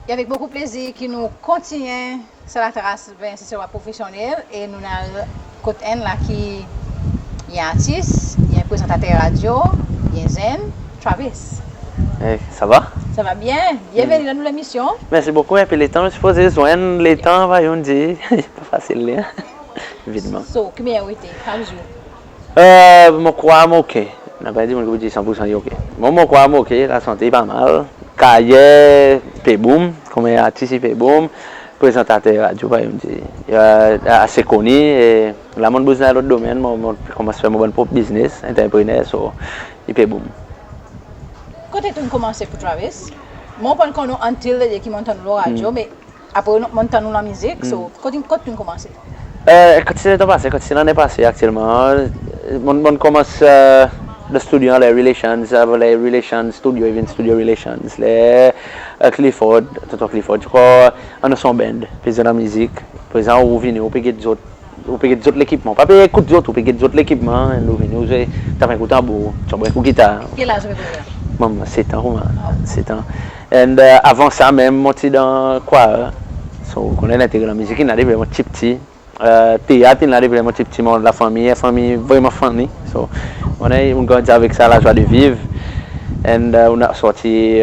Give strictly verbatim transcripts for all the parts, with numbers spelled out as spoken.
E avek bokou plezir ki nou kontinyen sa latras ben Seselwa profesyonnel e nou'n al kot enn la ki i en artis, i en prezantater radyo, i en zenn, Travis. Hey, sa va? Sa va byen. Byenveni dan nou lemisyon. Mersi bokou. Enpe letan, sipoze zwenn letan, pa youn dir, pa fasil li, evidman. So, ki mannyer ou ete, how is you? Mon krwar mon oke. Napa dimoun ki pou dir san pour san i oke. Mon, mon krwar mon oke, lasante pa mal. Karyer pe boom, konman artis i pe boom. Prezantater radyo, pa youn dir, ase koni. E la mon'n bouz dan en lot domenn, mon, mon konmans fer mon bann prop biznes, antreprener, so i pe boom. Kote tou'n konmanse pour Travis? Mon pa'n konn ou until the day ki mon'n tann ou lo radyo, me apre mon'n tann ou dan mizik, so kot, kot tou'n konmanse? Kan ti letan pase, kan ti lannen pase aktyelman, mon'n, mon'n konmans dan studio anler Relations, anler Relations Studio, i vin Studio Relations, ler Clifford, Tonton Clifford, ti ankor annan son band, pe zwe dan mizik. Prezan ou vini, ou pe get zot, ou pe get zot lekipman. Pa pe ekout zot, ou pe get zot lekipman, and ou vini, ou zwe, ti annan en kou tanbour, ti annan en kou gitar. Ki laz ou pe prezan? Mon, setan konman, setan. And avan sa menm, mon ti dan kwayr. So, ou konnen lentere dan mizik in la depi mon ti pti. Teat in la depi mon ti pti, mon lafanmir, en fanmir vreman funny. So, ou konnen, ou grandi avek sa, lazwa de viv. And ou sorti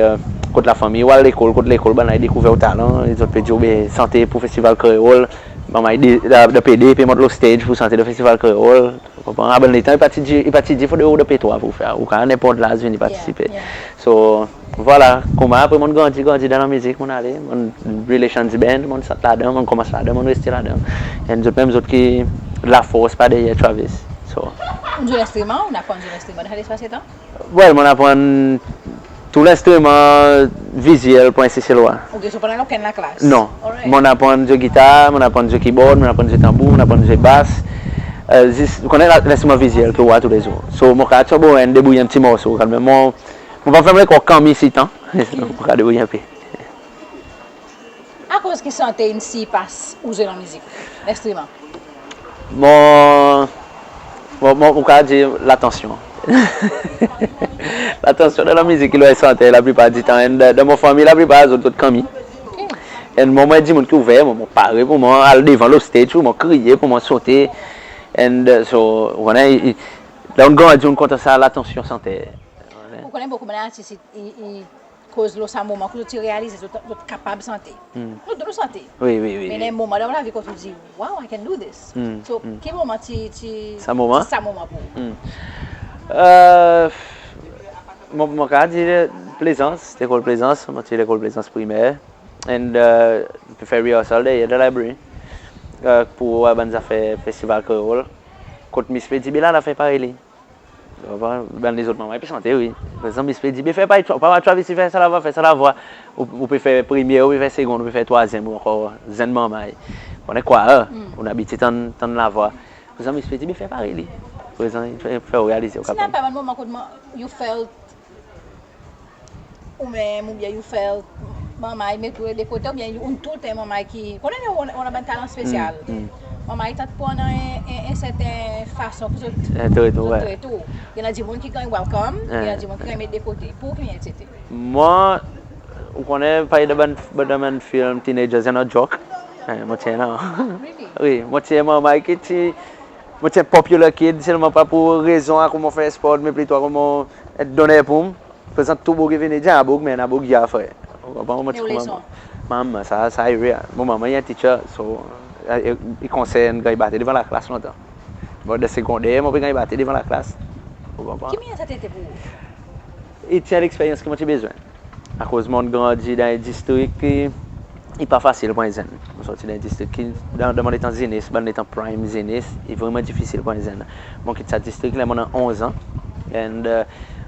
kot lafanmir, ou al lekol, kot lekol, bann la i dekouver ou talan, zot pe dir ou be sante pour Festival Kreol. Manman i de, dan P de, pe mont lo stage pour sante dan Festival Kreol. Ou konpran? A bann letan, i pa ti dir, i pa ti dir fodre ou dan P trwa pour fer. Ou kapab nenport laz vini partisipe. So, vwala, konman apre mon'n grandi, grandi dan lamizik, mon'n ale, mon'n Relations Band, mon'n sant ladan, mon'n konmans ladan, mon'n reste ladan. And zot menm, zot ki lafors par deryer Travis. So. Ou'n zwe lenstriman, ou'n aprann zwe lenstriman dan sa lespas letan? Well, mon'n aprann tou lenstriman vizyel pour en Seselwa. Oke, so pa'n al okenn laklas? Non. Alright. Mon'n aprann zwe gitar, mon'n aprann zwe keyboard, mon'n aprann zwe tanbour, mon'n aprann zwe bas. Zis, ou konnen lenstriman vizyel ki ou war toulezour. So, mon kapab tonbe, debourye en pti morso, kanmenm mon, mon pa fer mon lekor kanmi sitan. Mon kapab debourye en pe. Akoz ki sante in sirpas ou zwe dan mizik, lenstriman? Mon, mon, mon, mon kapab dir latansyon. Latansyon dan lamizik i lo en santer laplipar ditan. And dan mon fanmir, laplipar zot, zot kanmi. And mon, mon en dimoun ki ouver, mon, mon pare pour mon al devan lo stage, pour mon kriye, pour mon sote. And so, ou konnen, i, i, la ou'n grandi, ou'n kontan sa latansyon santer. Ou konnen bokou bann artis i, i, i koz lo sa moman kot zot ti realize zot, zot kapab sante. Zot, zot sante. Wi, wi, wi. Me i annan moman dan lavi kot ou dir, "Wow, I can do this." So, ki moman ti, ti, sa moman, sa moman pour ou? Mon, mon kapab dir Plaisance, lekol Plaisance, mon ti lekol Plaisance primer. And pe fer rehearsal deryer dan library pour bann zafer Festival Kreol. Kot Miss Pedibi la, la fer parey li. Ou konpran? Bann lezot manmay pe sante, wi. Par egzanp, Miss Pedibi, be fer parey, pa war Travis i fer sa lavwa, fer sa lavwa. Ou, ou pe fer premye, ou pe fer segonn, ou pe fer trwazyenm, ou ankor zenn manmay. Ou konnen kwayr, ou'n abitye tann, tann lavwa. Prezan Miss Pedibi, be fer parey li. Prezan i fer, fer ou realize ou kapab. Ti napa bann moman kot you felt ou menm, oubyen you felt manmay met ou de kote, oubyen ou'n toultan manmay ki, konnen ou annan bann talan spesyal. Manmay i tann pour annan en, en, en serten fason pour zot tret ou. I annan dimoun ki ganny welcome, i annan dimoun ki ganny met de kote. Pour ou, ki mannyer ti ete? Mwan, ou konnen, parey dan bann, dan bann film, teenagers i annan jok. Mon ti annan. Really? Wi, mon ti en manmay ki ti, mon ti en popular kid, selman pa pour rezon akoz mon fer spor, me plito akoz mon en doner pour Prezan tou boug i vini dir, a boug, men a boug ya, frer. Ou konpran? Mon ti konpran. Manman, sa, sa i real. Mon manman i en teacher, so i konsern ganny bate devan laklas lontan. Bon, dan segonder mon pe ganny bate devan laklas. Ou konpran? Ki mannyer sa ti ete pour ou? I ti en leksperyans ki mon ti bezwen. Akoz mon'n grandi dan en distrik ki i pa fasil pour en zenn. Mon sorti dan en distrik ki, dan, dan mon letan zenes, bann letan prime zenes, i vreman difisil pour en zenn. Mon kit sa distrik ler mon annan onz an. And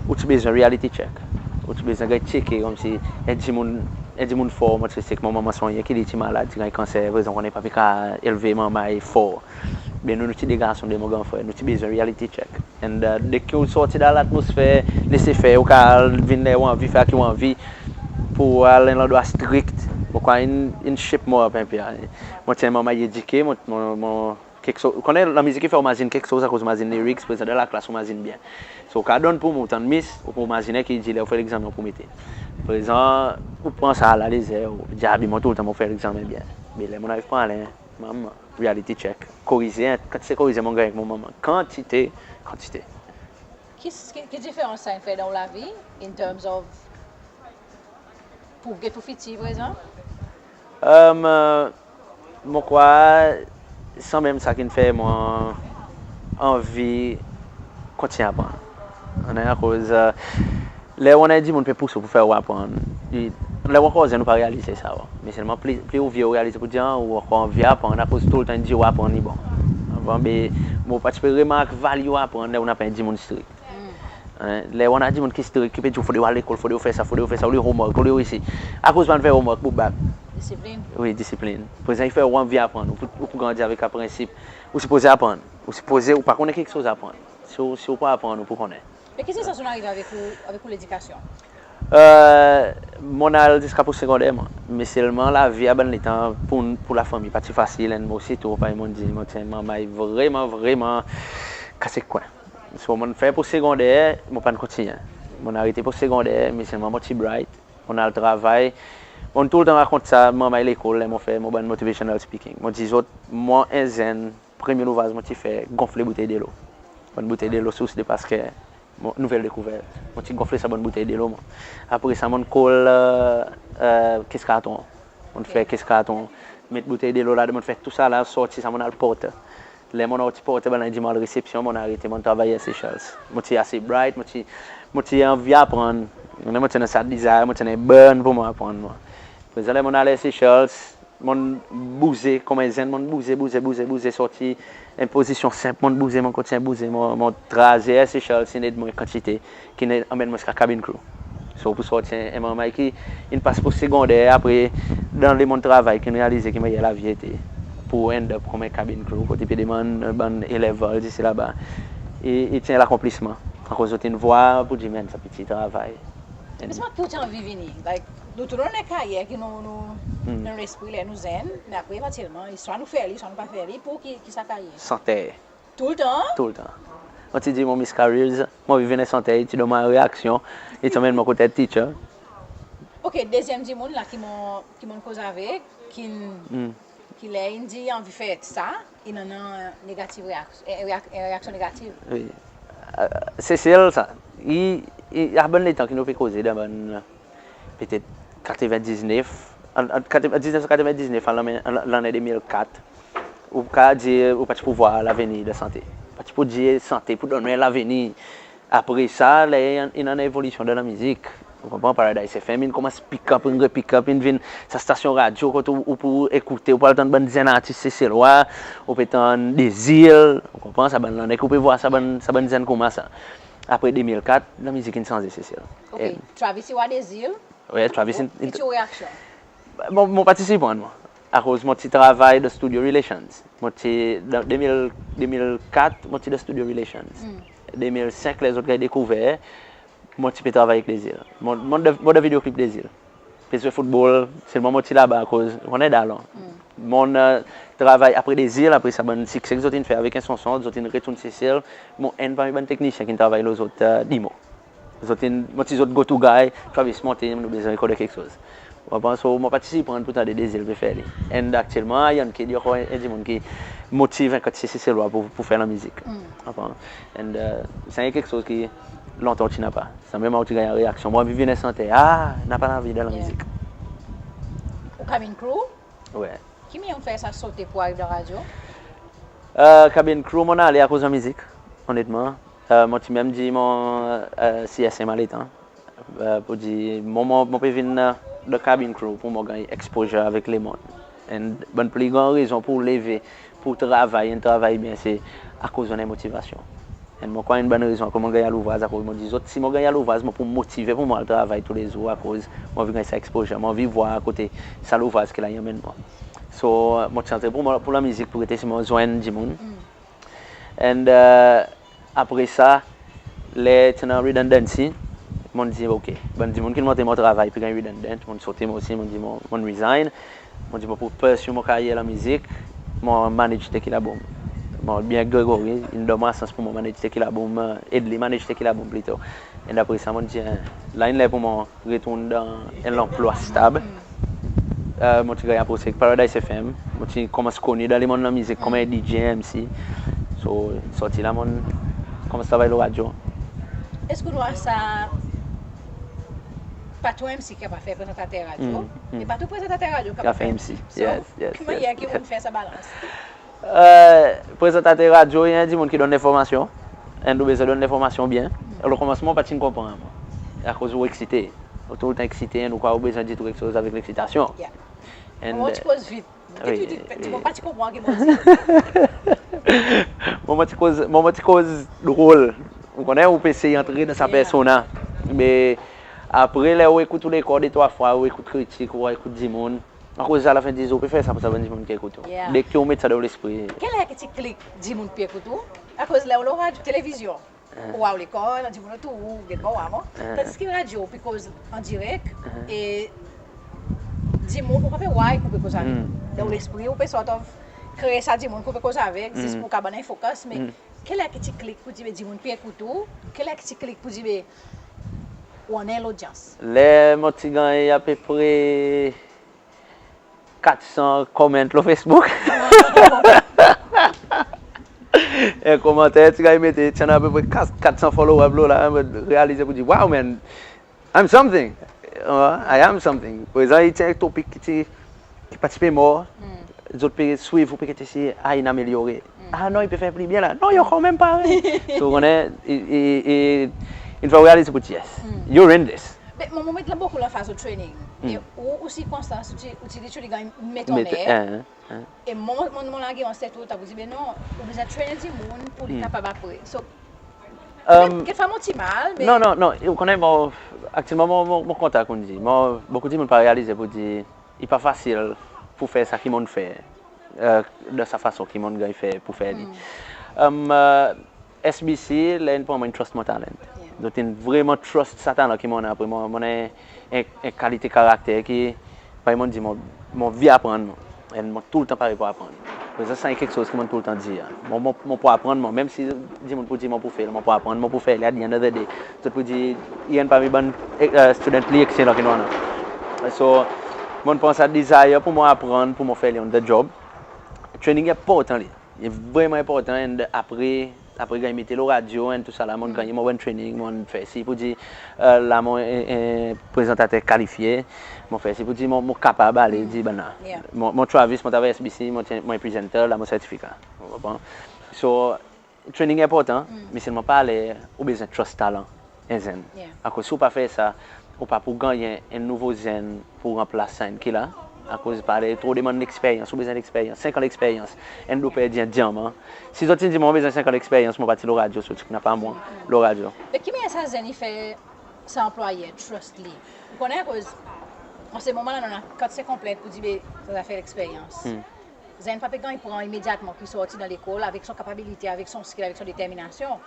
ou ti bezwen reality check. Ou ti bezwen ganny tyeke konmsi en dimoun, en dimoun for. Mon ti sek mon manman sonyen ki li ti malad, ti ganny kanser, prezan ou konnen i pa pe kapab elve manmay for. Be nou, nou ti de garson, de mon gran frer, nou ti bezwen reality check. And deki ou sorti dan latmosfer lesefer, ou kapab al vin ler ou anvi, fer ki ou anvi, pour al en landrwa strikt, mon krwar in, in shape mwan en pe. Mon ti en manmay edike, mon, mon, mon, keksoz, ou konnen lamizik i fer ou mazin keksoz, akoz ou mazin lyrics, prezan dan laklas ou mazin byen. So ou kapab donn pour mwan, ou tann mis, ou pou mazinen ki dir ler ou fer legzamen ou pou mete. Prezan Ou pran sa alalezer, ou dir, a, be mwan toultan mon fer legzanmen byen. Me ler mon ariv pran ler, manman, reality check. Korize, en, kantite korize mon ganny ek mon manman. Kantite, kantite. Ki, ki, ki diferans sa in fer dan ou lavi, in terms of, pour get ou fitir prezan? Em, mon krwar sanmenm sa ki'n fer mwan anvi kontinyen aprann. Akoz, e, ler ou annan dimoun pe pous ou pour fer ou aprann, i, ler ou ankor zenn ou pa realize sa, wi. Me selman pli, pli ou vye ou realize pour dir, a, ou ankor anvi aprann, akoz toultan in dir ou aprann i bon. Avan, be, mon pa ti pe remark value aprann ler ou napa en dimoun strik. En, ler ou annan dimoun ki strik, ki pe dir ou fodre ou al lekol, fodre ou fer sa, fodre ou fer sa, ou lir homework, ou lir isi. Akoz pa'n fer homework pour bak? Disiplin. Wi, disiplin. Prezan i fer ou anvi aprann, ou pou, ou pou grandi avek sa prensip. Ou sipoze aprann. Ou sipoze, ou pa konnen keksoz, aprann. Si ou, si ou pa aprann, ou pou konnen. Me ki sitiyasyon in arive avek ou, avek ou ledikasyon? E, mon'n al ziska pos segonder mwan. Me selman lavi a bann letan pour, pour lafanmir pa ti fasil, en, mon osi tou, parey mon'n dir, mon ti en manmay vreman, vreman kase kwen. So, mon'n fer pos segonder, mon pa'n kontinyen. Mon'n arete pos segonder, me selman mon ti bright, mon'n al travay. Mon'n toultan rakont sa manmay lekol, ler mon fer mon bann motivational speaking. Mon dir zot, mwan en zenn, premye louvraz mon ti fer, gonfle boutey delo. Bann boutey delo Source de Pasquerre, mon, nouvel dekouvert. Mon ti gonfle sa bann boutey delo, mwan. Apre sa, mon'n kol, e, e, kes karton. Mon'n fer kes karton, met boutey delo ladan, mon'n fer tousala, sorti sa, mon'n al porte. Ler mon'n sorti porte, bann la in dir mwan al resepsyon, mon'n arete, mon'n travay Air Seychelles. Mon ti ase bright, mon ti, mon ti anvi aprann. Mon ti annan sa desire, mon ti annan en burn pour mwan aprann, mwan. Prezan ler mon'n al Air Seychelles, mon'n bouze konman en zenn, mon'n bouze, bouze, bouze, bouze, sorti en pozisyon senp, mon'n bouze, mon'n kontinyen bouze, mon, mon traze Air Seychelles in ed mwan en kantite, ki'n anmenn mwan ziska cabin crew. So, pour sorti en, en manmay ki in pas pos segonder, apre dan lemonn travay, ki'n realize ki mannyer lavi ete, pour end up konman en cabin crew, kot i pe demann bann A level isi laba. I, i ti en lakonplisman. Akoz zot in vwar pour dir, men, sa piti travay. Me sa ki ou ti anvi vini, like, nou tou nou annan en karyer ki nou, nou, dan lespri ler nou zenn, me apre evantyelman, swa nou fer li, swa nou pa fer li, pour ki, ki sa karyer? Santer. Toultan? Toultan. Mon ti dir mon miss careers, mon anvi vin en santer, i ti donn mwan reaksyon, i ti anmenn mwan kot head teacher. Ok, dezyenm dimoun la ki mon, ki mon'n koz avek, ki'n, ki ler in dir i anvi fer sa, in annan negativ reaks-, e, reak-, e, reaksyon negativ. Wi. E, Sesel sa, i, i, a bann letan ki nou pe koze dan bann, petet katrevendiznef, an, an, katre-, diznef san katrevendiznef, an, an, lannen de mil kat, ou kapab dir ou pa ti pou vwar lavenir dan sante. Pa ti pou dir sante pou donn mwan lavenir. Apre sa, ler in, in annan evolisyon dan lamizik. Ou konpran, Paradise F M in konmans pick up, in re-pick up, in vin sa stasyon radyo kot ou, ou pou ekoute, ou pou al tann bann zenn artis Seselwa, ou pe tann Dezil, ou konpran, sa bann la, nek ou pe vwar sa bann, sa bann zenn konmans sa. Apre de mil kat, lamizik in sanze Sesel. Ok, Travis i war Dezil. Wi, Travis in, in, ki ti ou reaksyon? Mon, mon pa ti sirprann, mwan. Akoz mon ti travay dan studio relations. Mon ti, dan de mil, de mil kat, mon ti dan studio relations. De mil senk, ler zot ganny dekouver, mon ti pe travay ek Dezil. Mon, mon dan, mon dan videoclip Dezil. Pe zwe foutbol, selman mon ti laba akoz, ou konnen dalon. Mon, e, travay apre Dezil, apre sa bann sikse ki zot in fer avek en sonson, zot in retourn Sesel, mon enn parmi bann teknisyen ki'n travay lo zot, e, demo. Zot in, mon ti zot go-to guy, Travis monte, nou bezwen rekord keksoz. Ou konpran, so, mon pa ti sirprann pour tande Dezil pe fer li. And aktyelman, Ian Kidd i ankor en, en dimoun ki motiv en kantite Seselwa pour, pour fer lamizik. Ou konpran? And, e, sa en keksoz ki lontan ou ti napa. Sanmenm ou ti ganny reaksyon. Mon anvi vin en santer. A, napa lavi dan lamizik. Ou cabin crew? Wi. Ki mannyer ou'n fer sa sote pour ariv dan radyo? E, cabin crew, mon'n ale akoz lamizik, onetman. E, mon ti menm dir mon, e, C S M a letan, e, pour dir, mon, mon, mon pe vin, e, dan cabin crew pour mon ganny exposure avek lemonn. And bann pli gran rezon pour ou leve, pour ou travay, and travay byen, se akoz ou annan motivasyon. And mon krwar enn bann rezon akoz mon ganny sa louvraz, akoz mon dir zot, si mon ganny sa louvraz, mon pou motive pour mon al travay toulezour, akoz mon anvi ganny sa exposure, mon anvi vwar kote sa louvraz ki la i anmenn mwan. So, mon ti antre pour mon, pour lamizik, pour get si mon zwenn dimoun. And, e, apre sa, ler ti annan redundancy, mon'n dir, ok, bann dimoun ki'n montre mon travay pe ganny redundant, mon'n sote mwan osi, mon'n dir mon, mon'n resign. Mon dir mon pou pursue mon karyer lamizik, mon manage Tequila Boom. Mon byen Gregory, in donn mwan sans pour mon manage Tequila Boom, e, ed li manage Tequila Boom plito. E apre sa, mon dir, la in ler pour mwan retourn dan en lanplwa stab. E, mon ti ganny aprose ek Paradise F M. Mon ti konmans koni dan lemonn lamizik konman en D J, M C. So, sorti la, mon konmans travay lo radyo. Eski ou war sa, pa tou M C ki kapab fer prezantater radyo, e pa tou prezantater radyo ki kapab fer M C. So, yes, yes, ki mannyer ki ou fer sa balans? E, prezantater radyo, i en dimoun ki donn lenformasyon, e ou bezwen donn lenformasyon byen. Lokomansman, ou pa ti'n konpran, akoz ou eksite. Ou toultan eksite, e ou krwar ou bezwen dir tou keksoz avek leksitasyon. Yeah. E mon ti koz vit. Wi, wi. Dimoun pa ti konpran ki mon dir. Mwan, mon ti koz, mwan, mon ti koz drol. Ou konnen, ou pe esey antre dan sa persona. Me apre, ler ou ekout ou lekor de trwa fwa, ou ekout kritik, ou ekout dimoun, akoz alafen di zour, ou pe fer sa pour sa bann dimoun ki ekout ou. Yeah. Deki ou met sa dan ou lespri. Ki ler ki ti klik dimoun pe ekout ou? Akoz ler ou lo radyo, televizyon, ou war ou lekor, dimoun otour ou, ou get bon war mwan. Tandis ki radyo, ou pe koz an direk, e dimoun ou pa pe war ki ou pe koz avek. Dan ou lespri, ou pe sort of kree sa dimoun ki ou pe koz avek, zis pour ou kapab annan focus, me ki ler ki ti klik pour dir, be, dimoun pe ekout ou? Ki ler ki ti klik pour dir, be, ou annan lodyans? Ler mon ti ganny apepre kat san comment lo Facebook. En komanter ti ganny mete, ti annan apepre kat, kat san follower lo la, mon realize pour dir, wow, man, I'm something. Uh, I am something. Prezan, i ti en topik ki ti, ki pa ti pe mor. Zot pe swiv, ou pe get si, a, in amelyore. A non, i pe fer pli byen la. Non, i ankor menm parey. So, ou konnen, i, i, i, in fer ou realize pour dir, yes, you're in this. Be, mwan, mon met la bokou lanfaz lo training. E ou, ou sirkonstans, ou ti, ou ti literally ganny met an er. E mwan, mon, mon largiman se toultan pour dir, be non, ou bezwen train dimoun pour li kapab apre. So, kekfwa mon ti mal, me... Non, non, non, ou konnen, mwan, aktyelman, mwan, mwan, mon kontan, konmdi. Mwan, bokou dimoun pa realize pour dir, i pa fasil pour fer sa ki mon'n fer, e, dan sa fason ki mon'n ganny fer pour fer li. E, S B C, ler in pran mwan, in trust mon talent. Zot in vreman trust sa talan ki mon annan. Apre, mon, mon annan en, en kalite karakter ki, parey mon dir, mon, mon anvi aprann, mwan. E mon toultan pare pour aprann. Prezan, sa en keksoz ki mon toultan dir. Mon, mon, mon pou aprann, mwan. Menm si dimoun pou dir mon pou fail, mon pou aprann, mon pou fer li at the end of the day. Zot pou dir, i enn parmi bann, e, student pli ekselan ki nou annan. So, mon pran sa desire pour mon aprann, pour mon fer li on the job. Training i enportan li. I vreman enportan, and apre, apre ganny mete lo radyo, and tou sa la, mon ganny mon bann training, mon fer sir pour dir, e, la mon, e, e, prezantater kalifye, mon fer sir pour dir mon, mon kapab ale dir bann la. Mon, mon Travis, mon travay S B C, mon, mon presenter, la mon sertifika. Ou konpran? So, training enportan, me selman pa ler ou bezwen trust talan en zenn. Akoz si ou pa fer sa, ou pa pou gannyen en nouvo zenn pour ranplas sa enn ki la. Akoz pa ler tro demann leksperyans, ou bezwen leksperyans, senk an leksperyans. And ou perdi en dyaman. Si zot ti'n dir mwan ou bezwen senk an leksperyans, mon pa ti lo radyo, so ti napa mwan lo radyo. Me ki mannyer sa zenn i fer sa anplwayer trust li? Ou konnen, akoz an se moman la, nou annan kantite konplent pour dir, be, sa zafer leksperyans. Zenn pa pe ganny pran imedyatman ki sorti dan lekol avek son kapabilite, avek son skill, avek son determinasyon.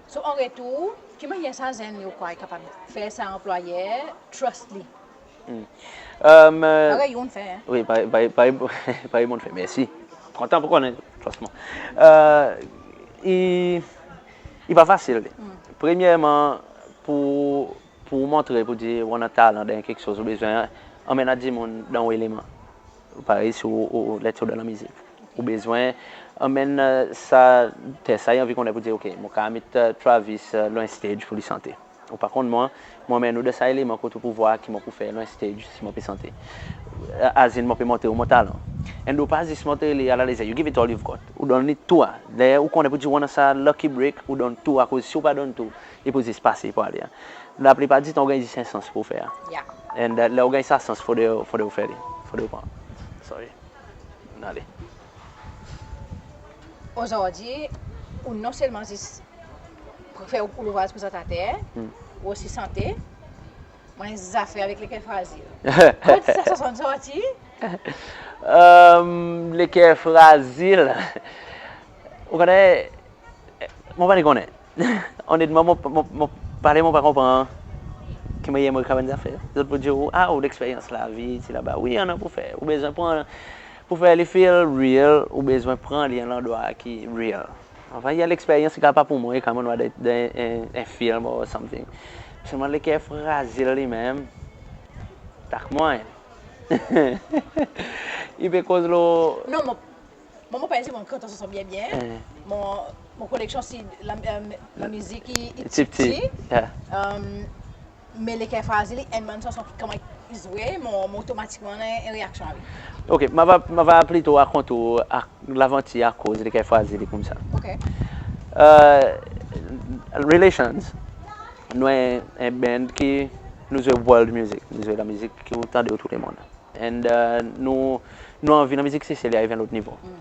So, an retour, ki mannyer sa zenn, ou krwar, i kapab fer sa anplwayer trust li? Parey ou'n fer, en? Wi, parey, parey, parey, parey mon'n fer. Mersi. Kontan pour konnen, trust mwan. E, i, i pa fasil. Premyerman, pour, pour montre pour dir ou annan talan dan keksoz, ou bezwen anmenn dimoun dan ou eleman. Parey si ou, ou, ou, let's say, ou dan lanmizik. Ou bezwen anmenn, e, sa, test sa i anvi konnen pour dir, ok, mon kapab met, e, Travis, e, lo en stage pour li sante. Ou pa konn mwan, mon anmenn ou dan sa eleman kot ou pou war ki mon pou fer lo en stage si mon pe sante. E, as in, mon pe montre ou mon talan. And ou pa zis montre li a la lezer, you give it all you've got. Ou donn li tou, a. Ler ou konnen pour dir ou annan sa lucky break, ou donn tou, akoz si ou pa donn tou, i pou zis pase, i pou ale, a. Laplipar ditan ou ganny zis en sans pour fer. And, e, ler ou ganny sa sans, fodre, fodre ou fer li. Fodre ou pran. Sorry. Ann ale. Ozordi, ou non selman zis fer ou louvraz prezantater, ou osi sante. Mon annan zafer avek Leker Frazil. Kot sa sanson sorti? E, Leker Frazil. Ou konnen, mon pa ni konnen. Onetman, mon, mon, mon pa ler, mon pa konpran ki mannyer mon kapab dir zafer. Zot pou dir ou, a, ou leksperyans lavi, ti laba. Wi, annan pour fer. Ou bezwen pran, pour fer li feel real, ou bezwen pran li an landrwa ki real. Anfen, i en leksperyans ki kapab pour mwan, i kapab mwan dan, dan en, en film or something. Selman Leker Frazil li menm, tak mwan. I pe koz lo... Non, mon, mon, mon pa en dimoun ki antan sanson byen byen. Eh. Mon, mon koleksyon si la, euh, la mizik i, i pti pti. Yeah. Euh, Me Leker Frazil, enn bann sanson ki konman i zwe, mon, mon otomatikman annan en reaksyon avek. Ok, mon ava, mon ava plito rakont ou lavantir akoz Leker Frazil i koumsa. Ok. Euh, Relations, nou en, en band ki nou zwe world music, nou zwe lanmizik ki ou tande tou lemonn. And, euh, nou, nou anvi lanmizik Sesel i ariv en lot nivo. Mm.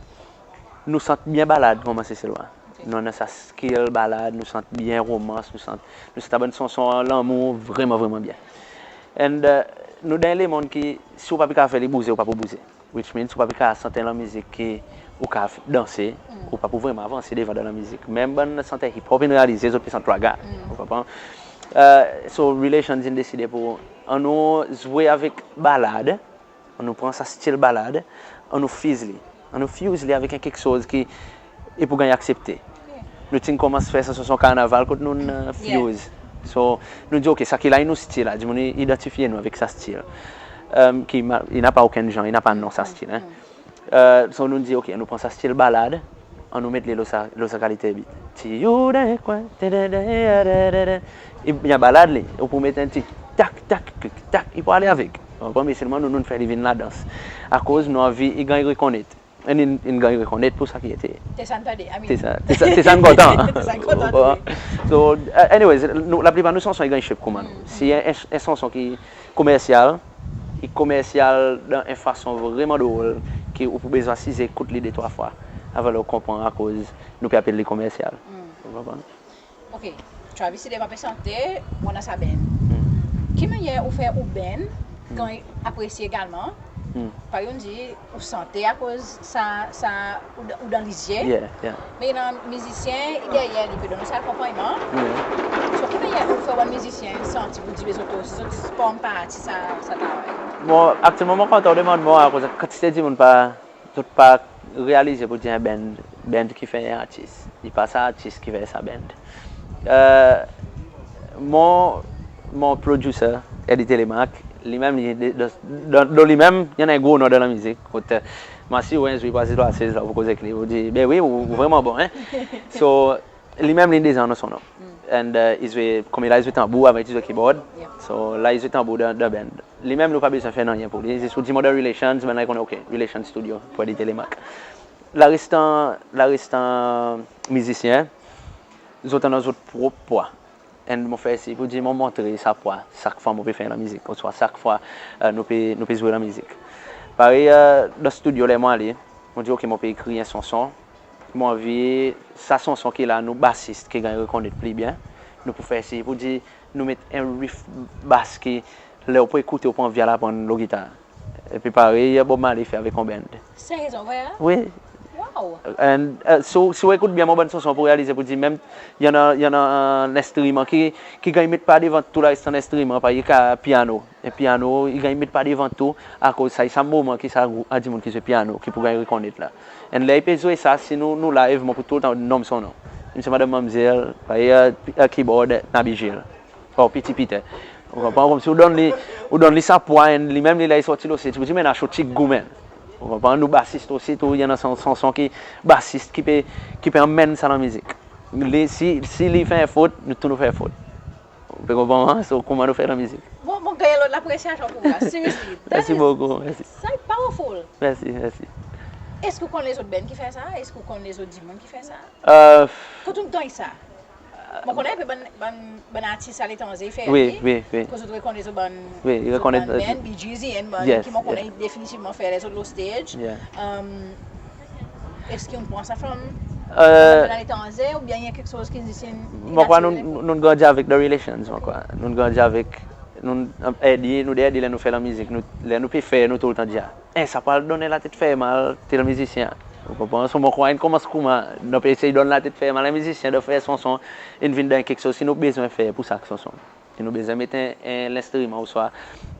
Nou sant byen balad konman Seselwa. Ok. Nou annan sa skill balad, nou sant byen romans, nou sant, nou sant sa bann sanson lanmour vreman, vreman byen. And, euh, nou dan en lemonn ki, si ou pa pe kapab fer li bouze, ou pa pou bouze. Which means, ou pa pe kapab sant en lanmizik ki ou kapab danse, mm, ou pa pou vreman avanse devan dan lanmizik. Menm bann santer hip hop in realize zot pe sant raga. Mm. Ou konpran? Euh, so, Relations in deside pour, annou zwe avek balad, annou pran sa stil balad, annou fuse li. Annou fuse li avek en keksoz ki i pou ganny aksepte. Ok. Nou ti'n konmans fer sa sanson karnaval kot nou, euh, yeah, fuse. So, nou dir, ok, sa ki la i nou stil la, dimoun i idantifye nou avek sa stil. Euh, ki ma-, i napa okenn jan, i napa non sa stil, en. Mm. Euh, so, nou dir, ok, annou pran sa stil balad, annou met li lo sa, lo sa kalite beat. Ti ou dan kwen, te, te, te, te, te, te. I byen balad li, ou pou met en ti tak, tak, klik, tak, i pou ale avek. Ou konpran? Me selman nou, nou fer li vin ladans. Akoz nou anvi i ganny rekonnet. And in, in ganny rekonnet pour sa ki i ete. Te sa n tande, I mean. Te sa, te sa, te sa n kontan. Te sa n kontan, wi. So, euh, anyways, nou, laplipar nou sanson i ganny shape konman nou. Mm. Si en, en, en sanson ki komersyal, i komersyal dan en fason vreman drol ki ou pou bezwen asize ekout li de trwa fwa avan ou konpran akoz nou pe apel li komersyal. Mm. Ou konpran? Ok, Travis Sidema pe sante, ou annan sa band. Mm. Ki mannyer ou fer ou band ganny apresye egalman? Mm. Parey ou'n dir, ou sante akoz sa, sa, ou dan, ou dan lizye. Yeah, yeah. Me i annan mizisyen deryer li pe donn ou sa akonpannyman. Mm. So, ki mannyer ou fer ou bann mizisyen santi pour dir, be zot osi, zot form parti sa, sa travay? Bon, aktyelman mon kontan ou demann mwan, akoz kantite dimoun pa zot pa realize pour dir en band, band ki fer en artis. I pa sa artis ki fer sa band. Euh, mon, mon producer, Eddie Telemaque, li menm, li, de, de, de, de li menm, i annan en gro non dan lanmizik. Kot, euh, mon asire ou en zour i pas lo Asez la, ou koz ek li, ou dir, be wi, ou, ou vreman bon, en. So, li menm li deza annan son non. Mm. And, euh, i zwe, konman la i zwe tanbour, avan i ti zwe keyboard. Yeah. So, la i zwe tanbour dan, dan band. Li menm li pa bezwen fer nanryen pour li. Zis ou dir mon dan Relations, bann la i konnen, ok, Relations Studio, pour Eddie Telemaque. Larestan, larestan mizisyen, zot annan zot prop pwa. And mon fer sir pour dir mon montre sa pwa sak fwa mon pe fer lanmizik, oswa sak fwa, euh, nou pe, nou pe zwe lanmizik. Parey, euh, dan stidyo ler mon ale, mon dir, ok, mon pe ekrir en sanson, mon anvi sa sanson ki la nou basis ki ganny rekonnet pli byen, nou pou fer sir pour dir nou met en riff bas ki ler ou pou ekoute ou pou anvi al aprann lo gitar. Epi parey Bob Marley fer avek en band. Serye, sa vre, en? Wi. Wow. And, euh, si, si ou ekout byen mon bann sanson, ou pou realize pour dir menm i annan, i annan, euh, lenstriman ki, ki ganny met par devan tou larestan lenstriman, parey piano. E piano i ganny met par devan tou, akoz sa i sa moman ki sa group a dimoun ki zwe piano ki pou ganny rekonnet la. And ler i pe zwe sa, si nou, nou live, mon pou toultan nonm son non. Msye, madanm, manmzel, parey, euh, keyboard, Nabi Gilles. Or Piti Piter. Ou konpran? Konmsi ou donn li, ou donn li sa pwa, and li menm li, ler i sorti lo stage, ou dir, men, a show ti gou, men. Ou konpran? Nou basis osi tou, i annan son, son, son ki basis ki pe, ki pe anmenn sa lanmizik. Li, si, si li fer fot, nou tou nou fer fot. Ou pe konpran, en? So, konman nou fer lanmizik. Bon, mon ganny lot lapresyasyon pour ou la, seriously. Mersi bokou, mersi. Sa i powerful. Mersi, mersi. Eski ou konn lezot band ki fer sa? Eski ou konn lezot dimoun ki fer sa? Euh, kot ou ganny sa? Mon konnen en pe bann, bann, bann artis aletranze i fer li. Wi, wi, wi. Kot ou rekonnet zot bann, wi, i rekonnet, bann, euh, band, Bee Gees, en bann, yes, ki mon konnen, yes, i definitivman fer lezot lo stage. Yeah. Um, eski ou'n pran sa from, euh, bann aletranze, oubyen i en keksoz ki zis in... Mon krwar nou, nou, nou grandi avek The Relations, mon krwar. Nou grandi avek, nou, euh, Eddie, nou de Eddie, ler nou fer lanmizik, nou, ler nou pe fer, nou toultan dir, en, sa pral donn latet fer mal tel mizisyen. Ou konpran? So, mon krwar in konmans konman, nou pe esey donn latet fer mal en mizisyen, dan fer sanson, in vin dan keksoz ki nou bezwen fer pour sak sanson. Ki nou bezwen met en, en lenstriman oswa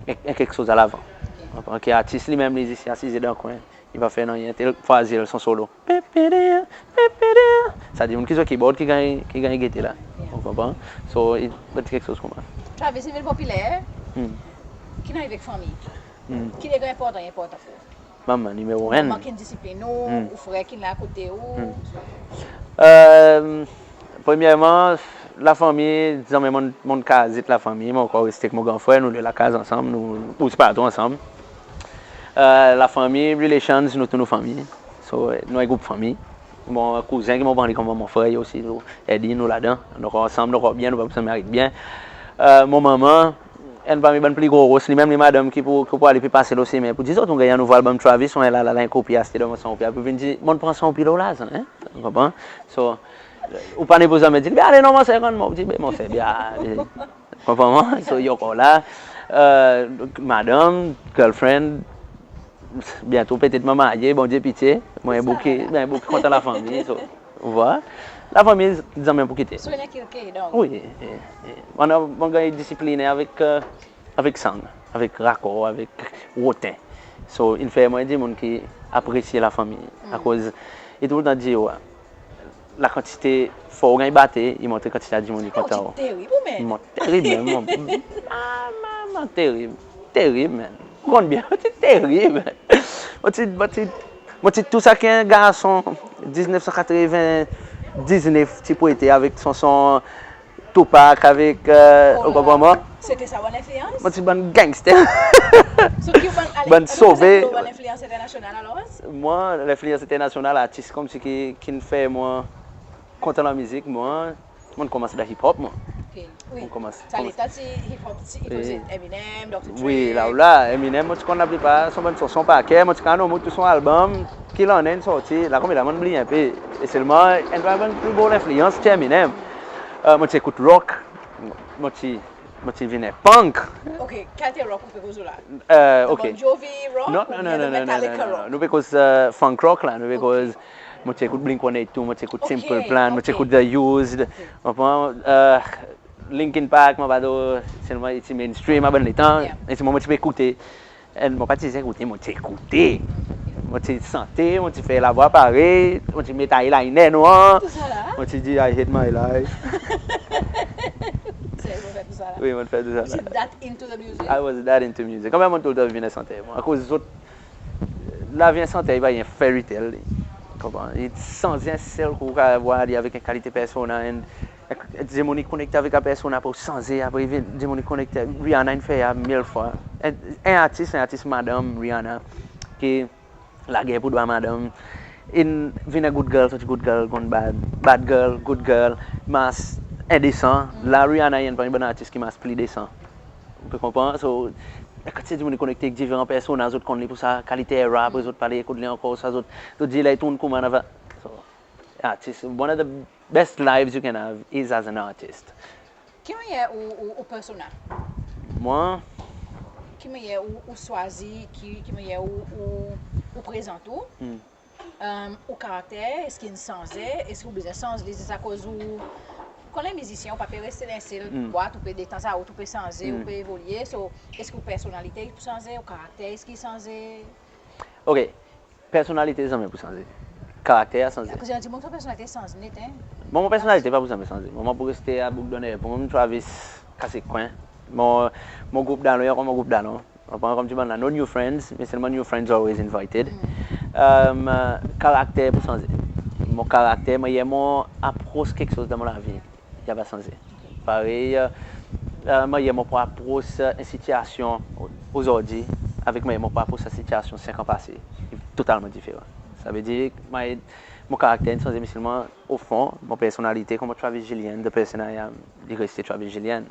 en, en keksoz alavan. Ou konpran? Ki artis li menm, li zis asize dan kwen. I pa fer nanryen, tel fwa zil son solo. Pe, pe, de, pe, pe, de. Sa dimoun ki zwe keyboard ki ganny, ki ganny gete la. Ou konpran? So, i bann ti keksoz koumsa. Travis in vin popiler. Hmm. Ki arive ek fanmir? Hmm. Ki degre enportan, enportan pour ou? Manman, nimero enn. Manman ki'n disiplin ou, Hmm. ou frer ki'n la kote ou. Hmm. Euh, premyerman, lafanmir, zanmen mon'n, mon'n kazit lafanmir, mon ankor reste ek mon gran frer, nou de lakaz ansanm, nou bouz partou ansanm. Euh, lafanmir, relations, nou tou nou fanmir. So, nou en group fanmir. Mon kouzen ki mon pran li konman mon frer osi, so, Eddie, nou ladan. Nou ankor ansanm, nou ankor byen, nou pa bezwen mari byen. Euh, mon manman, enn parmi bann pli gro ros, li menm li madanm ki pou, ki pou ale pe pase lo semen. Pou dir zot, mon ganny nouvo album Travis, mon la, la, la, en kopi aste dan mon sanpir. Pou vin dir, mon'n pran sanpir lo larzan, en? Ou konpran? So, ou pa ni pou zanmen dir, "Be ale non, mon ser, konn mon," ou dir, "Be mon ser, be ale." Konpran mwan? So, i ankor la. Euh, madanm, girlfriend, byento petet mon marye, Bondye pitye. Mon en boug ki, mon en boug ki kontan lafanmir, so, ou war. Lafanmir zanmen pou kite. So, i enkilke, donk. Wi, e, e. Mon, mon ganny disiplinen avek, euh, avek sang, avek rakor, avek rotin. So, in fer mwan dimoun ki apresye lafanmir. Hmm. Akoz, i toultan dir, wi, lakantite fwa ou ganny bate, i montre kantite dimoun ki kontan ou. Ou ti terib ou menm? Mon terib menm, mon, ah, mon, mon terib. Terib, man. Ou konn byen, mon ti terib, man. Mon ti, mon ti, mon ti tou sa ki en garson diznef san katreven diznef ti pou ete avek son, son Tupac, avek, euh, ou konpran mwan? Se ti sa ou bann lenfliyans? Mon ti bann gangster. So ki ou bann, ale, bann sove. Ou bann lenfliyans enternasyonal alor? Mwan, lenfliyans enternasyonal, artis konmsi ki, ki'n fer mwan kontan lamizik, mwan, mon'n konmans dan hip hop, mwan. Ok, wi. Mon konmans, sa konmans letan ti hip hop, ti, wi, Eminem, Doktor Dre. Wi, la, la, Eminem, mon ti konn laplipar son bann sanson par ker, mon ti kapab nonm ou tou son album, ki lannen in sorti, la konmela mon'n bliye en pe. E selman, enn bann pli gro lenfliyans ti Eminem. Euh, mon ti ekout rock, mon ti, mon ti vin punk. Ok, kalite rock ou pe koz la? Euh, ok. Bon Jovi rock? Non, non, non, non, non, non, non. Nou pe koz, euh, funk rock la, nou pe koz, mon ti ekout Blink one eighty-two, mon ti ekout Simple Plan, mon ti ekout The Used, ou konpran, euh, Linkin Park, mon pa tro, selman i ti mainstream a bann letan, e ti mwan mon ti pe ekoute. E mon pa ti zis ekoute, mon ti ekoute. Mon ti sante, mon ti fer lavwa parey, mon ti met eyeliner nwanr. Tou sa la? Mon ti dir, "I hate my life." Serye, ou fer tou sa la? Wi, mon fer tou sa la. Ou ti that into the music? I was that into music. Kanmenm mon toultan vin santer. Akoz zot, lavi en santer, i pa en fairy tale, li. Konpran? I sanze en sel kou, ou kapab war li avek en kalite persona, and dimoun i konekte avek sa persona, apre ou sanze, apre i vin, dimoun i konekte. Rihanna in fer sa mil fwa. En, en artis, en artis madanm Rihanna, ki lager pour drwa madanm, in vin en good girl, sorti good girl, gone bad, bad girl, good girl, mars endesan. La Rihanna i enn parmi bann artis ki mars pli desan. Ou pe konpran? So, kantite dimoun i konekte ek diferan persona, zot konn li pour sa kalite era, apre zot pa le ekout li ankor, sa zot, zot dir ler i tourn koumsa, napa. So, artis, one of the best lives you can have is as an artist. Ki mannyer ou, ou, ou persona? Mwan? Ki mannyer ou, ou swazir, ki, ki mannyer ou, ou, ou prezant ou? Hmm. Euh, ou karakter, eski in sanze? Eski ou bezwen sanz li, se akoz ou, konnen mizisyen, ou pa pe reste dan en sel bwat, ou pe detanzantan, ou pe sanze, ou pe evolye. So, eski ou personalite pou sanze, ou karakter, eski i sanze? Ok. Personalite zanmen pou sanze. Karakter a sanze. Akoz i annan dimoun ki son personalite sanz net, en. Bon, mon personalite pa pou zanmen sanze. Mon, mon pou reste a bouk dan en pon, Travis kas ek kwen. Mon, mon group dalon, i ankor mon group dalon. Ou konpran, konmdi bann la, no new friends, me selman new friends always invited. Euh, karakter pou sanze. Mon karakter, mannyer mon apros keksoz dan mon lavi, i ava sanze. Parey, euh, euh, mannyer mon pou apros, euh, en sitiasyon ozordi avek mannyer mon pou apros sa sitiasyon senk an pase, i totalman diferan. Savedir, mannyer, mon karakter in sanze, me selman o fon, mon personalite, konman Travis Julian, the person I am, i reste Travis Julian.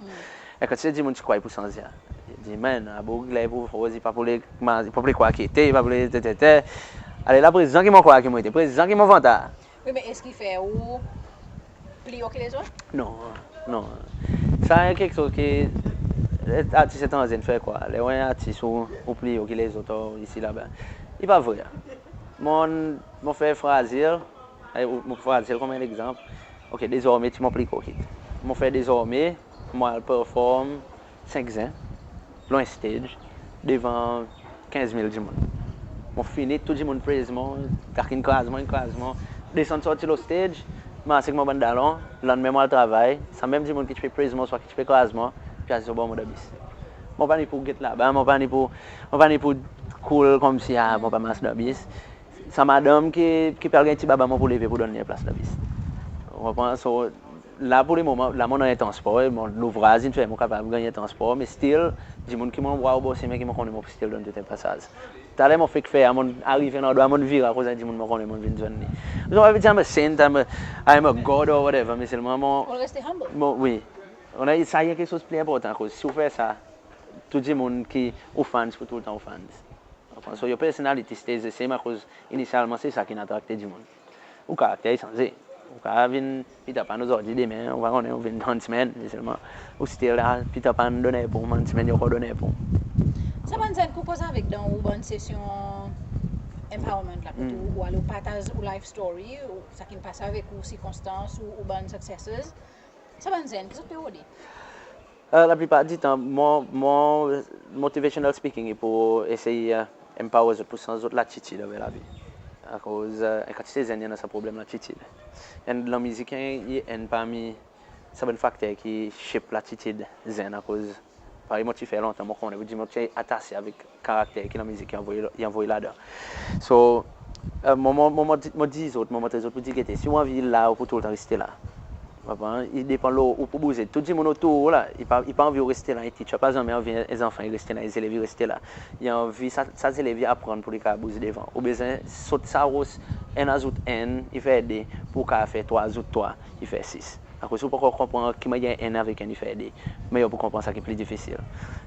E kantite dimoun ti krwar i pou sanze, a. I dir, "Man, a boug la i pou roz, i pa pou le, i pa pou le krwar ki ete, i pa pou le tetete." Ale la prezan ki mon krwar ki mon ete, prezan ki mon vanta. Wi, me eski i fer ou pli o ki lezot? Non, non. Sa i keksoz ki, e, artis etranze in fer krwar. Ler ou en artis ou, ou pli o ki lezot, o, isi laba. I pa vre. Mon, mon fer Frazil, e, ou, mon Frazil konman en legzanp. Ok, Dezorme ti mon pli gro hit. Mon fer Dezorme, mon al perform Senk Zen, lo en stage, devan kenz mil dimoun. Mon fini, tou dimoun praise mwan, kakin kraz mwan, kraz mwan. Desann sorti lo stage, mars ek mon bann dalon, lannmen mon al travay, sa menm dimoun ki ti pe praise mwan, swa ki ti pe kraz mwan, pe asiz bor mwan dan bis. Mon pa ni pou get laba, mon pa ni pou, mon pa ni pou cool konmsi, a, mon pa mars dan bis. Sa madanm ki, ki pe al ganny ti baba, mon pou leve pou donn li en plas dan bis. Ou konpran? So, la pour le moman, la mon annan en transpor, e mon louvraz in fer mon kapab ganny en transpor, me still, dimoun ki mon war o bor semen ki mon konnen mon pou still donn zot en pasaz. Taler mon fek fer, a mon arive landrwa, mon vire akoz en dimoun mon konnen mon vin zwenn li. Mon pa pe dir I'm a saint, I'm a, I'm a god or whatever, me selman mon... Ou reste humble. Mon, wi. Ou konpran, sa i en keksoz pli enportan, akoz si ou fer sa, tou dimoun ki ou fans pou toultan ou fans. Ou konpran? So, your personality stays the same, akoz inisyalman se sa ki'n atrakte dimoun. Ou karakter i sanze. Ou kapab vin Peter Pan ozordi, demen ou pa konnen, ou vin Huntsman, me selman ou still la, Peter Pan donn en pom, Huntsman i ankor donn en pom. Sa bann zenn ki ou koz avek dan ou bann sesyon empowerment la, kot ou, ou ale ou partaz ou life story, ou sa ki'n pase avek ou, sirkonstans, ou, ou bann successes. Sa bann zenn, ki zot pe rode? Euh, laplipar ditan, mon, mon motivational speaking i pou esey, euh, empower zot, pou sanz zot latitid anver lavi. Akoz, euh, en kantite zenn i annan sa problenm latitid. E lanmizik i enn parmi sa bann fakter ki shape latitid zenn, akoz parey mon ti fer lontan, mon konnen, mon ti atase avek karakter ki lanmizik i anvoy, i anvoy ladan. So, euh, mon, mon, mon, mon dir zot, mon montre zot pou dir, gete, si ou anvi la, ou pou toultan reste la. Ou konpran? I depan lo ou pou bouze. Tou dimoun otour ou la, i pa, i pa anvi ou reste la, en teacher pa zanmen anvi en zanfan i reste la, en zelev i reste la. I anvi sa, sa zelev i aprann pour li kapab bouze devan. Ou bezwen sot sa ros, enn azout enn i fer de, pour ou kapab fer trwa azout trwa i fer sis. Akoz si ou pa ankor konpran ki mannyer enn avek enn i fer de, meyer pou konpran sa ki pli difisil.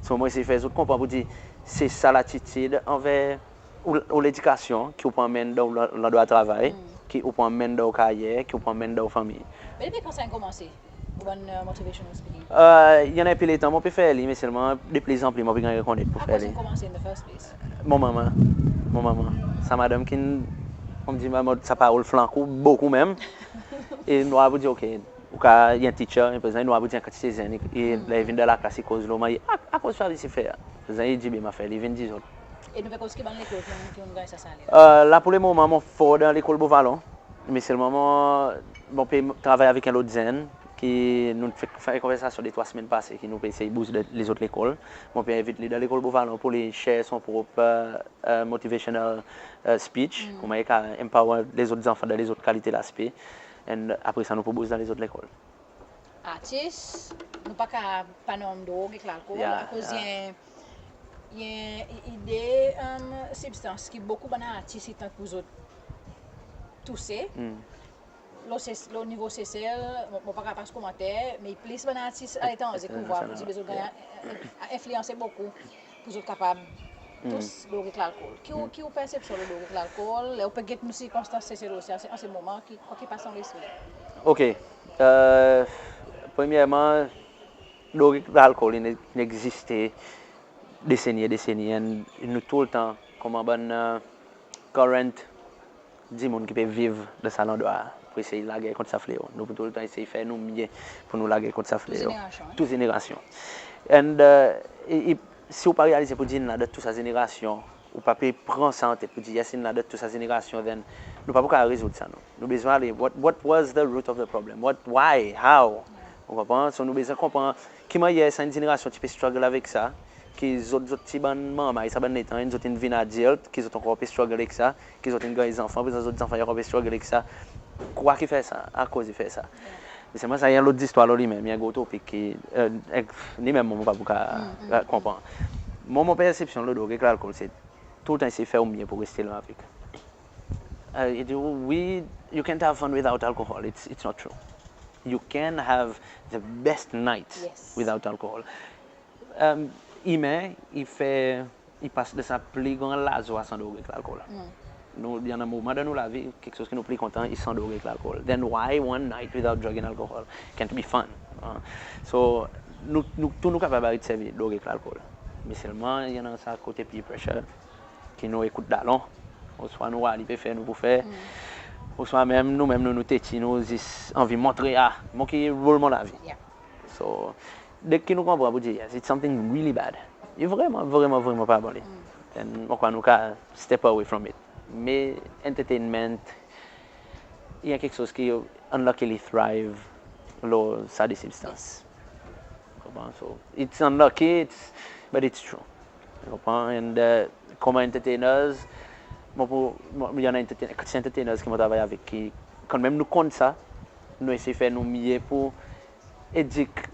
So, mon esey fer zot konpran pour dir, se sa latitid anver ou, ou ledikasyon ki ou pou anmenn dan ou la-, landrwa travay, ki ou pou anmenn dan ou karyer, ki ou pou anmenn dan ou fanmir. Me depi kan sa in komanse, ou bann, euh, motivational speaking? Euh, i annan en pe letan mon pe fer li, me selman deplizanpli mon pe ganny rekonnet pour fer li. Akoz ou komanse in the first place? Mon manman. Mon manman. Sa madanm ki'n, konmdir, sa parol flank ou bokou menm. E in war pour dir, ok, ou ka, i en teacher, e prezan in war pour dir en kantite zenn, e ler i vin dan laklas i koz lo mannyer, a, akoz sa li ti fer. Prezan i dir, be, mon a fer li, vin dir zot. E nou pe koz ki bann lekol ki, ki ou'n ganny sa sale la? Euh, la pour le moman mon for dan lekol Beau Vallon. Me selman mon, mon pe travay avek en lot zenn ki nou ti fer, fer konversasyon de trwa semenn pase, ki nou pe esey bouze dan lezot lekol. Mon pe envit li dan lekol Beau Vallon pour li share son prop, euh, euh, motivational, euh, speech, koman i ka empower lezot zanfan dan lezot kalite laspe. And apre sa nou pou bouze dan lezot lekol. Artis, nou pa ka pa nonm drog ek lalkol, akoz i en, i en, i, i de, euh, sibstans ki bokou bann artis i tank pour zot touse. Lo Ses-, lo nivo Sesel, mon, mon pa ka pas komanter, me plis bann artis aletranze ki ou war pour dir bezwen ganny, euh, euh, enfliyanse bokou pour zot kapab tous drog ek lalkol. Ki ou, ki ou persepsyon lo drog ek lalkol? Ler ou pe get nou sirkonstans Sesel osi an se, an se moman, ki, kwa ki pas dan ou lespri? Ok. Euh, premyerman, drog ek lalkol in, in egziste deseni e deseni, e nou toultan konman bann, euh, current dimoun ki pe viv dan sa landrwa pour esey lager kont sa fleo. Nou pou toultan esey fer nou mye pour nou lager kont sa fleo. Tou zenerasyon, en? Tou zenerasyon. And, euh, i, i, si ou pa realize pour dir in la dan tou sa zenerasyon, ou pa pe pran sa an tet pour dir, yes, in la dan tou sa zenerasyon, then nou pa pou kapab rezoud sa, non. Nou bezwen ale, what, what was the root of the problem? What, why, how? Ou konpran? So nou bezwen konpran ki mannyer sa en zenerasyon ti pe struggle avek sa, ki zot, zot ti bann manmay sa bann letan, e zot in vin adilt, ki zot ankor pe struggle ek sa, ki zot in ganny zanfan, prezan zot zanfan i ankor pe struggle ek sa. Kwa ki fer sa? Akoz i fer sa? Me selman sa i en lot zistwar lo li menm, i en gro topik ki, euh, ek, li menm mon pa pou kapab, euh, konpran. Mon, mon persepsyon lo drog ek lalkol se toultan esey fer ou mye pour reste lwen avek. Euh, i dir, wi, you can't have fun without alcohol. It's, it's not true. You can have the best night without alcohol. Euh, imen i fer, i pas dan sa pli gran lazwa san drog ek lalkol. Nou, i annan moman dan nou lavi, keksoz ki nou pli kontan, i san drog ek lalkol. Then why one night without drug and alcohol can't be fun? An? So, nou, nou, tou nou kapab aret servi drog ek lalkol. Me selman, i annan sa kote peer pressure, ki nou ekout dalon, oswa nou war li pe fer, nou pou fer, oswa menm nou menm nou, nou teti, nou zis anvi montre, a, mon ki roul mon lavi. So, dek ki nou konpran pour dir, yes, it's something really bad. I vreman, vreman, vreman pa bon li. then mon krwar nou kapab step away from it. Me entertainment i en keksoz ki unluckily thrive lo sa de sibstans. Ou konpran? So, it's unlucky, it's, but it's true. Ou konpran? And, uh, konman entertainers, mon pou, mon, i annan entertain-, kantite entertainers ki mon travay avek ki, kanmenm nou konn sa, nou esey fer nou mye pour edik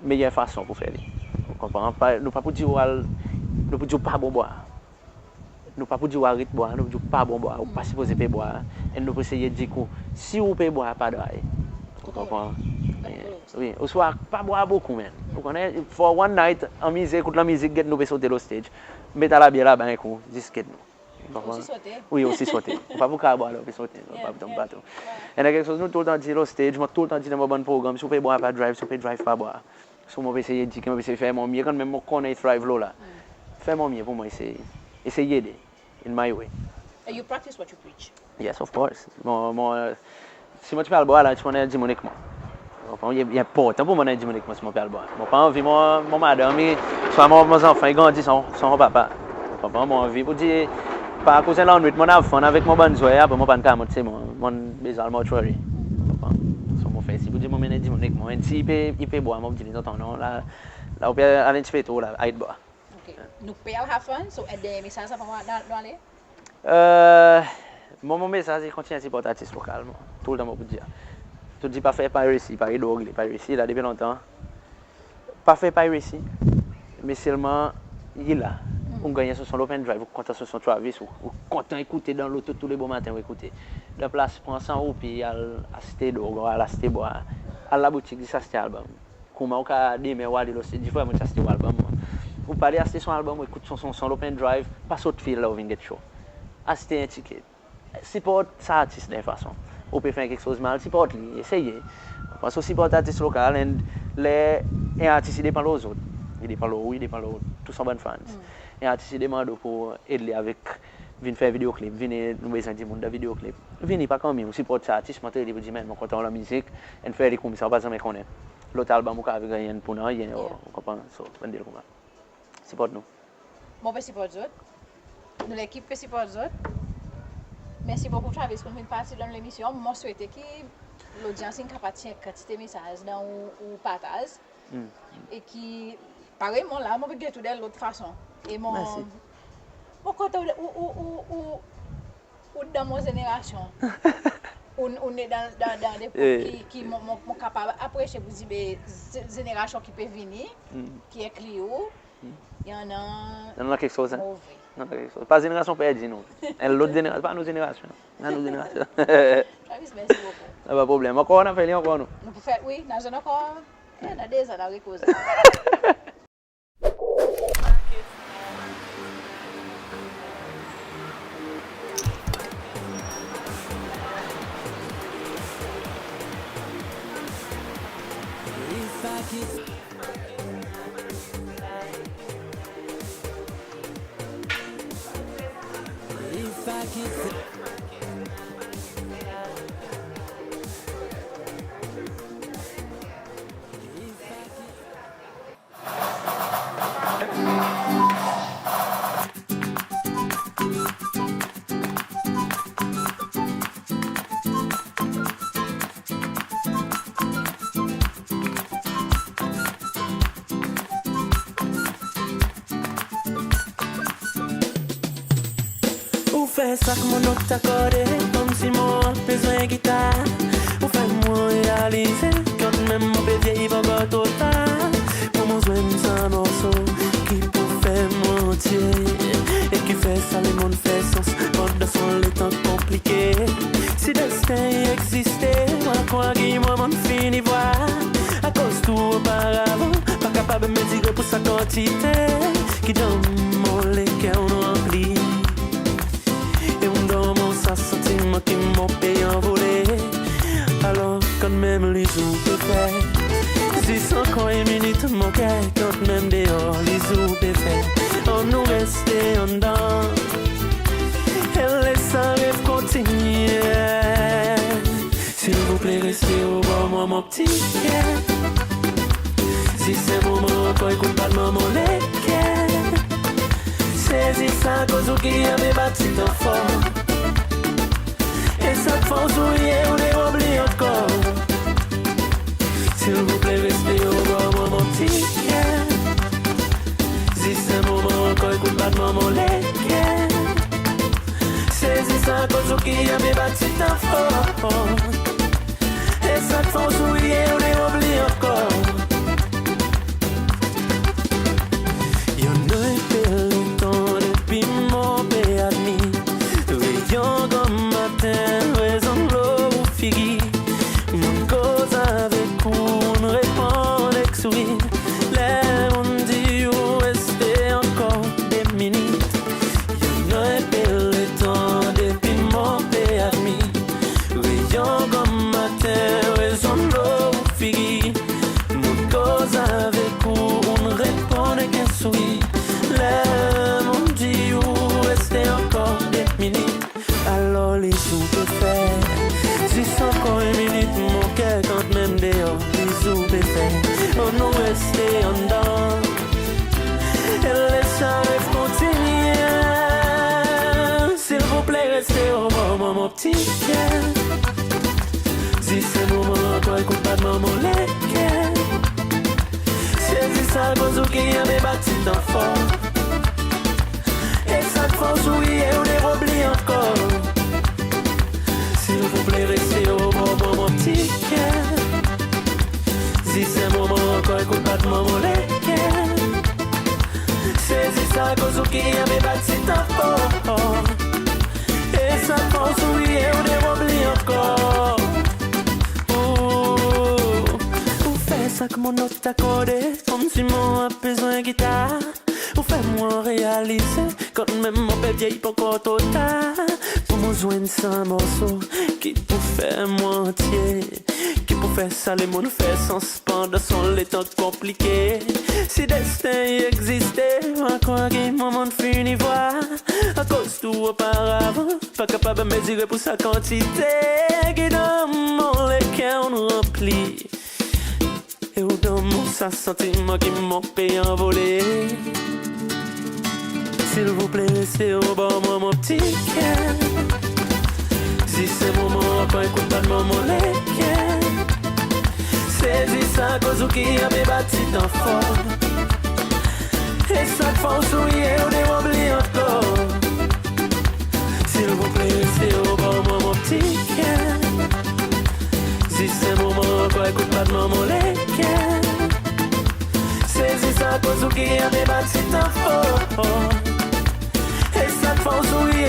meyer fason pour fer li. Ou konpran? Pa, nou pa pou dir ou al, nou pou dir ou pa bon bwar. Nou pa pou dir ou aret bwar, nou pou dir ou pa bon bwar, ou pa sipoze pe bwar. E nou pou esey dir ou, si ou pe bwar, pa dray. Ou konpran? Wi, ouswa pa bwar bokou, man. Ou konnen, for one night, anmize, ekout lanmizik, get nou pe sote lo stage. Met a labyer laba en kou, zis get nou. Ou konpran? Osi sote. Wi, osi sote. Ou pa pou kapab bwar, ou pe sote. Ou pa pou tonm partou. E annan keksoz nou toultan dir lo stage, mon toultan dir dan mon bann progranm, si ou pe bwar, pa drive, si ou pe drive, pa bwar. So mon pe esey edik, mon pe esey fer mon mye, kanmenm mon konnen i thrive lo la. Fer mon mye pour mwan esey, esey ede, in my way. And you practice what you preach. Yes, of course. Mon, mon, si mon ti pe al bwar la, ti pou annan dimoun ek mwan. Ou konpran? I, i enportan pour mwan annan dimoun ek mwan si mon pe al bwar. Mon pa anvi mon, mon madanm, i, swa mon, mon zanfan, i grandi san, san papa. Ou konpran? Mon anvi pour dir, pa koz en lannwit, mon have fun avek mon bann zwer, apre mon pa'n kapab mont se mwan, mon bezwen al mortuary. Ou konpran? So mon fer siy pour dir mon mennen dimoun ek mwan. E si i pe, i pe bwar, mon dir li, tonton, non, la, la ou pe al en pti pe tro la, aret bwar. Ok. Nou pe al have fun, so en dernyen mesaz avan nou ale? Euh, mon, mon mesaz i kontinyen siport artis lokal, mon. Toultan mon pou dir. Toultan dir pa fer piracy, pa ed drog, piracy la depi lontan. Pa fer piracy, me selman i la. Ou ganny son, son lo pen drive, ou kontan son, son Travis, ou, ou kontan ekoute dan loto tou le bomaten ou ekoute. Dan plas pran san roupi al aste drog, al aste bwar, al laboutik zis aste album. Konman ou ka demen ou ale lo stage, dir frer mon ti aste ou album, mon. Ou pa ale aste son album, ou ekout son, son, son lo pen drive, pa sot fil la ou vin get show. Aste en tiket. Siport sa artis dan en fason. Ou pe fer keksoz mal, siport li, eseye. Pas ou siport artis lokal, and ler en artis i depan lo zot, i depan lo ou, i depan lo tou son bann fans. En artis i demann ou pour ed li avek, vin fer videoclip, vini, nou bezwen dimoun dan videoclip. Vini, pa kanmenm, ou siport sa artis, montre li pour dir, man, mon kontan ou lanmizik, and fer li koumsa, ou pa zanmen konnen. Lot album ou kapab ganny enn pou nanryen, ou konpran, so, bann dil konman. Siport nou. Mon pe siport zot. Nou lekip pe siport zot. Mersi bokou Travis pour vin parti dan lemisyon. Mon swete ki lodyans in kapab tir en kantite mesaz dan ou, ou partaz. E ki, parey mon la, mon pe get ou dan lot fason. E mon, mon kontan ou, ou, ou, ou, ou dan mon zenerasyon. Ou, ou ne dan, dan, dan lepok ki, ki mon, mon, mon kapab apresye pour dir, be, ze-, zenerasyon ki pe vini, ki enkli ou, i annan, i annan keksoz, en? Move. I annan keksoz. Pa zenerasyon perdi, non. En lot zenerasyon, pa nou zenerasyon. Annan nou zenerasyon. Travis, mersi bokou. Pa problenm. Ankor, nou a fer li ankor, nou. Nou pou fer, wi, nou a zwenn ankor. E, dan de zan, nou a rekoz. Ou fer sa ki mon not akorde, konmsi mon bezwen gitar. Ou fer mwan realize, kantmenm mon pe vye, i pa ankor tro tar pour mwan zwenn sa morso ki pou fer mwan antye e ki fer sa lemonn fer sans pandan son letan konplike. Si desten i egziste, mon krwar ki mwan, mon fini vwar. Akoz tou oparavan, pa kapab mezire pour sa kantite ki dan mon leker ou ranpli. E ou donn mwan sa santiman ki mon pe anvole. Alor, kantmenm li zour pe fer, zis ankor en minit, mon ker, kantmenm deor li zour pe fer. Annou reste andan e les sa rev kontinyen. Silvouple, reste o bor mwan, mon pti ker. Si se moman ankor, ekout batman mon leker. Sezi sa, koz ou ki anvi bat ti tan for. E sa ki fer ou souri e ou devret bliye ankor. Silvouple reste o bor mwan mon pti kler. Zis en moman ankor, ekout batman mon leker. Sezi sa, koz ou ki anvi bat ti tan for. E sa ki fer ou souri e ou devret bliye ankor. I annan en pe letan depi mon pe admir. Reyon granmaten rezonn lo ou figir. Mon koz avek ou, ou'n reponn ek sourir. Ler mon'n dir ou reste ankor de minit. I annan en pe letan depi mon pe admir. Reyon granmaten rezonn lo ou figir. Mon koz avek ou, ou'n reponn ek en sourir. Ler mon'n dir ou reste ankor de minit. Alor li zis ou pe fer. Zis ankor en minit, mon ker kantmenm deor. Li zis ou pe fer. Annou reste anndan. E les sa rev kontinyen. Silvouple reste o bor mwan mon pti kler. Zis en moman ankor, ekout batman mon leker. Sezi sa, koz ou ki anvi bat ti tan for. E sa ki fer ou souri e ou devret bliye ankor. Silvouple reste o bor mwan mon pti kler. Zis en moman ankor, ekout batman mon leker. Sezi sa, koz ou ki anvi bat ti tan for. E sa ki fer ou souri e ou devret bliye ankor. Ou, ou fer sa ki mon not akorde, konmsi mon a bezwen gitar. Ou fer mwan realize, kantmenm mon pe vyey, pa ankor tro tar. Pou mwan zwenn sa morso ki pou fer mwan antye, ki pou fer sa lemonn fer sans pandan son letan konplike. Si desten i egziste, mon krwar ki mon mon'n fini vwar. Akoz tou oparavan, pa kapab mezire pou sa kantite. Ki dan mon leker ou'n ranpli. E ou donn mwan sa santiman ki mon pe anvole. Silvouple reste o bor mwan mon pti kler. Zis en moman ankor, ekout batman mon leker. Sezi sa, koz ou ki anvi bat ti tan for. E sa ki fer ou souri e ou devret bliye ankor. Silvouple reste o bor mwan mon pti kler. Zis en moman ankor, ekout batman mon leker. Sezi sa, koz ou ki anvi bat ti tan for. E sa ki fer ou souri